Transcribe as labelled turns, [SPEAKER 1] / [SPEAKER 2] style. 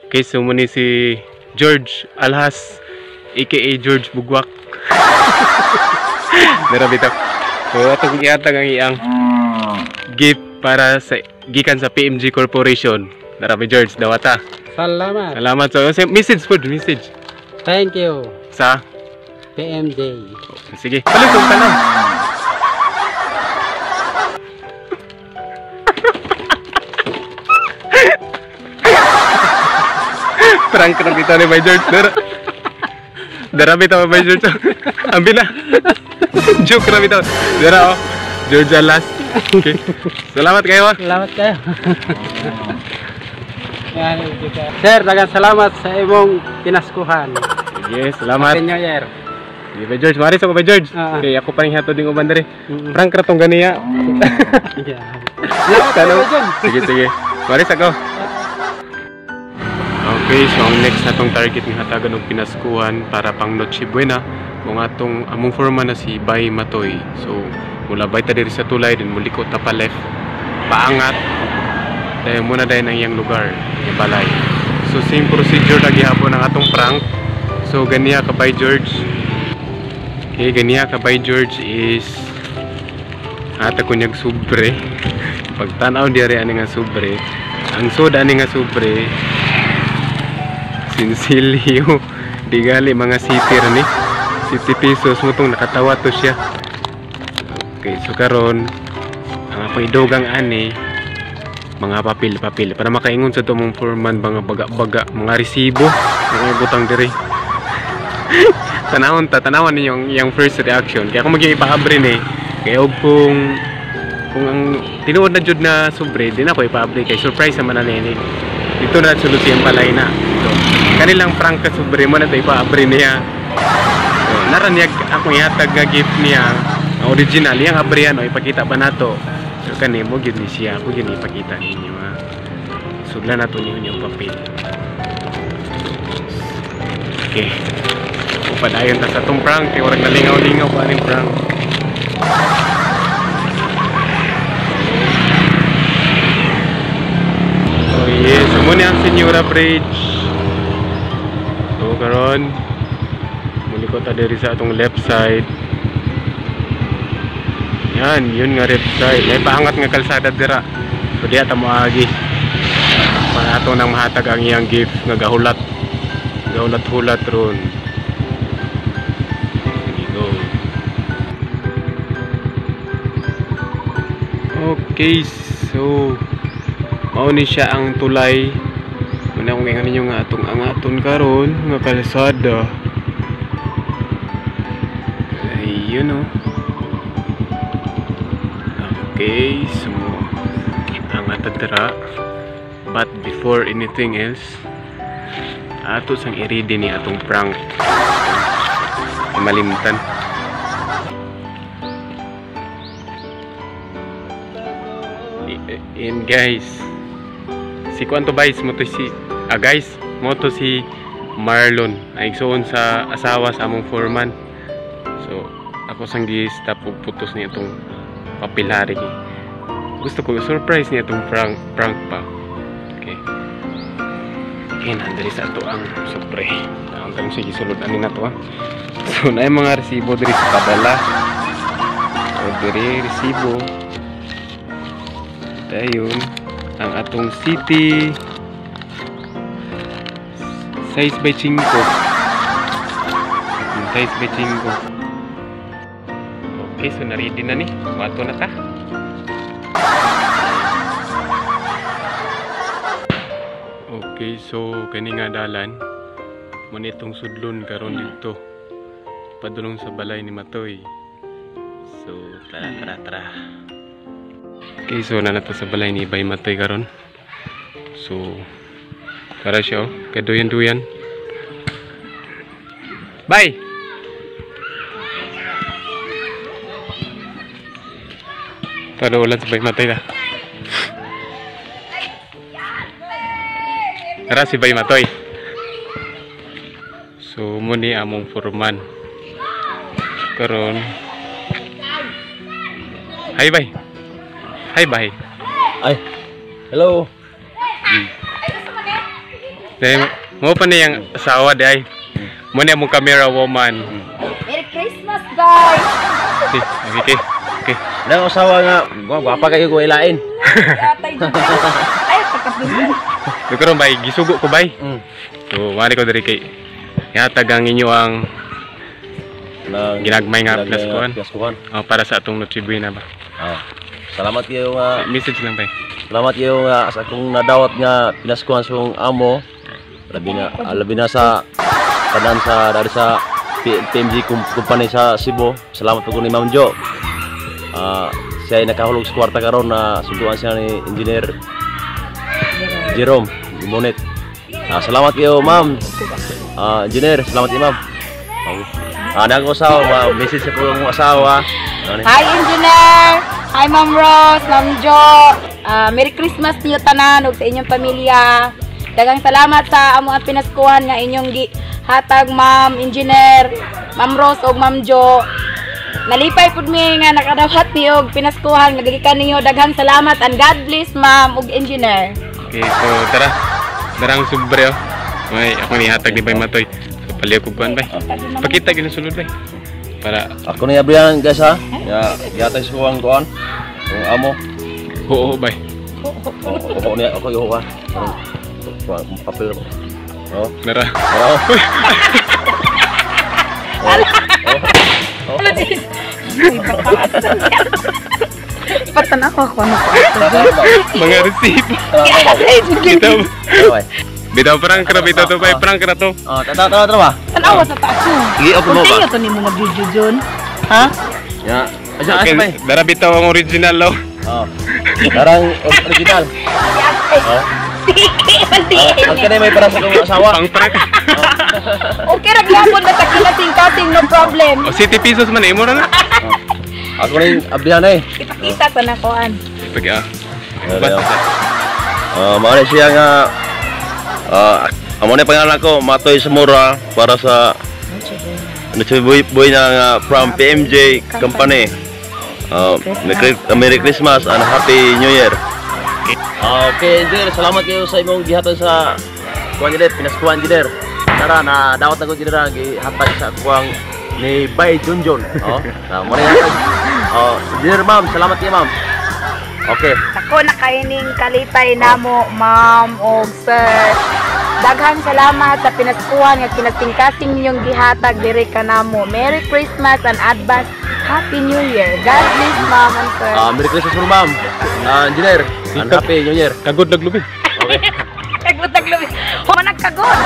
[SPEAKER 1] Okay, so muni si George Alhas, aka George Bugwak. Dara bitaw. So atong ihatag ang iyang gift para sa gikan sa PMG Corporation. Dara bi George, dawata.
[SPEAKER 2] Salamat.
[SPEAKER 1] Salamat. So message po, message.
[SPEAKER 2] Thank you.
[SPEAKER 1] Sa
[SPEAKER 2] PMJ.
[SPEAKER 1] Sige. Palusog ka na. Prank na kita ni Bay George. Dara bitaw Bay George. Ambi na. Joke na bitaw. Dara oh. George Alas. Okay. Salamat kayo.
[SPEAKER 2] Salamat kayo. Sir, daghang salamat sa imong pinaskuhan.
[SPEAKER 1] Sige, salamat.
[SPEAKER 2] Happy New Year.
[SPEAKER 1] Sige, Bay George. Maris ako, Bay George. Okay, ako pa rin hatod ding uban diri. Prank ra tong ganiya.
[SPEAKER 2] Salamat, Bay George.
[SPEAKER 1] Sige, sige. Maris ako. Okay, so ang next na tong target nga hatagan og pinaskuhan para pang Noche Buena kung atong among foreman na si Bay Matoy. So mula bay ta diri sa tulay din muliko ta pa left paangat dayon muna dayon ang iyang lugar, iyang balay. So same procedure lagi hapon ang atong prank. So ganiya ka Bay George. Okay, ganiya ka Bay George is ata kunyag sobre. Pagtan-aw diri ani nga sobre, ang soda ani nga sobre sinsilyo digali mga city ra ni 50 pesos mo tong nakatawa to siya. Okay, so karon ang akong idugang ani mga papel-papel para makaingon sa tumong foreman mga baga-baga mga resibo mga butang diri. Tanawon ta, tanawan ninyo iyang first reaction. Kaya ako maging ipaabri ni kaya og kung ang tinuod na jud na sobre di na ako ipaabri kay surprise naman na nini. Dito na sulod siyang balay na. So, kanilang prank ka sobre mo na ito ipaabri niya. So, naran niya akong ihatag nga gift niya. Ang original, iyang abrihan o ipakita pa nato. So, kani mo gyud ni siya. Ako gyud ipakita ninyo ha. Sudlan nato ninyo yung papel. Okay. Upadayon ta sa itong prank. Kaya warang nalingaw-lingaw pa aning prank. Oh yes, so muna ang Senora Bridge. So karon muli ko ta diri sa atong left side. Yan, yun nga left side. May paangat nga kalsada dira. So diha ta moagi. Para ato nang mahatag ang iyang gift nga gahulat. Gahulat-hulat ron. Sige, go. Okay, so mao ni siya ang tulay. Muna akong ingon ninyo nga atong angaton karon nga kalsada. Ayun oh. Okay, so angat dira. But before anything else, ato sang i-ready ni atong prank. Malimtan. And guys, si kuanto guys mo to si guys mo to si Marlon ay igsuon sa asawa sa among foreman. So ako sang gi-stop og putos niya itong papilari. Gusto ko surprise niya itong prank pa. Okay. Okay, nandiri sa ato ang sobre. Ang tanong sige sulod ani na to ha. So naay mga resibo diri sa padala. So diri resibo. Dayon ang atong city 6 by 5. 6 by 5. Okay, so na-ready na ni. Mato na ta. Okay, so kani nga dalan mo ni itong sudlon karon didto padulong sa balay ni Matoy. So tara tara tara. Okay, so na nato sa balay ni Bay Matoy karon. So tara siya oh, kaduyan-duyan. Bye. Tara ulan sa Bay Matoy na. Tara si Bay Matoy. So mo ni among foreman karon. Hi Bay. Hi Bay.
[SPEAKER 3] Ay. Hello.
[SPEAKER 1] Dahil, mo pa niyang asawa day. Mo niya mong camera woman.
[SPEAKER 3] Merry Christmas, guys!
[SPEAKER 1] Okay, okay. Okay.
[SPEAKER 4] Nang asawa nga, gwapa kayo ko ilain.
[SPEAKER 3] Yatay dyan. Ay, pagkapin.
[SPEAKER 1] So karon bay, gisugo ko bay. So wari ko diri kay ihatag ang inyo ang
[SPEAKER 4] Nang
[SPEAKER 1] ginagmay nga pinaskuhan.
[SPEAKER 4] Pinaskuhan.
[SPEAKER 1] Oh, para sa atong Noche Buena ba.
[SPEAKER 4] Ah. Salamat kayo nga,
[SPEAKER 1] Message lang bay.
[SPEAKER 4] salamat kayo nga sa akong nadawat nga pinaskuhan sa akong amo. Labi na sa tanan sa dari sa PMG company sa Cebu. Salamat po ko ni Ma'am Jo. Siya ay nakahulog sa kwarta karon na sunduan siya ni Engineer Jerome Monet. Salamat kayo, ma'am. Engineer, salamat kayo, ma'am. Okay. Ako asawa, ma message sa ko ang asawa. Ano ni?
[SPEAKER 3] Hi, Engineer! Hi, Ma'am Rose, Ma'am Jo! Merry Christmas niyo tanan ug sa inyong pamilya. Daghang salamat sa amo ang pinaskuhan nga inyong gihatag, Ma'am Engineer, Ma'am Rose ug Ma'am Jo. Nalipay pud mi nga nakadawat ni og pinaskuhan nga gikan ninyo. Daghang salamat and God bless, Ma'am ug Engineer.
[SPEAKER 1] Okay, so tara. Darang sobre oh. May ako ni hatag ni Bay Matoy. So paliw ko kuan bay. Pakita gyud sulod bay. Para
[SPEAKER 4] Ako ni Abrian, guys ha. Ya, gihatag sa kuwang kuan. Ang amo.
[SPEAKER 1] oo bay.
[SPEAKER 4] Ako niya, ako yung ha. Kuan papel ko. Oh,
[SPEAKER 1] Nara.
[SPEAKER 4] tara. Oh.
[SPEAKER 3] Patan ako ako ano.
[SPEAKER 1] Mga resibo. Bitaw. Bitaw prank ra bitaw to bay, prank ra to.
[SPEAKER 4] Oh, tara tara tara ba.
[SPEAKER 3] Tanawa sa taas.
[SPEAKER 4] Sige, open mo ba?
[SPEAKER 3] Continue to nimo mag-video Jun. Ha?
[SPEAKER 4] Ya. Asa asa
[SPEAKER 1] Okay,
[SPEAKER 4] bay.
[SPEAKER 1] dara bitaw ang original lo.
[SPEAKER 4] Oh. Darang original. Oh.
[SPEAKER 3] Sige, mali.
[SPEAKER 4] Ang kanay may para sa akong asawa.
[SPEAKER 1] Pang prank.
[SPEAKER 3] Okay ra gyapon basta kinating-kating no problem.
[SPEAKER 1] O 70 pesos man imo ra na.
[SPEAKER 4] Ako ning ablihan eh.
[SPEAKER 3] Ipakita ko na koan.
[SPEAKER 1] Pag ah.
[SPEAKER 4] Ano,
[SPEAKER 1] Basta.
[SPEAKER 4] Mao na siya nga amo na pangalan ko Matoy Samura para sa Noche Buena nga from PMJ Company. Merry Christmas and Happy New Year. Okay, engineer, salamat kayo sa imong gihatag sa kuan engineer, pinaskuhan engineer. Tara na dawat na ko engineer gihatag sa kuang ni Bay Junjun. Oh, na mo na hatag. Oh, engineer ma'am, salamat kayo ma'am. Okay.
[SPEAKER 3] Ako na kaining kalipay namo, ma'am og sir. Daghang salamat sa pinaskuhan nga kinating-kating ninyong gihatag diri kanamo. Merry Christmas and advance Happy New Year. God bless, ma'am and sir.
[SPEAKER 4] Merry Christmas po ma'am. Engineer, and Happy New Year.
[SPEAKER 1] Kagod naglubi.
[SPEAKER 4] Okay.
[SPEAKER 3] Kagod naglubi. Huwag nagkagod.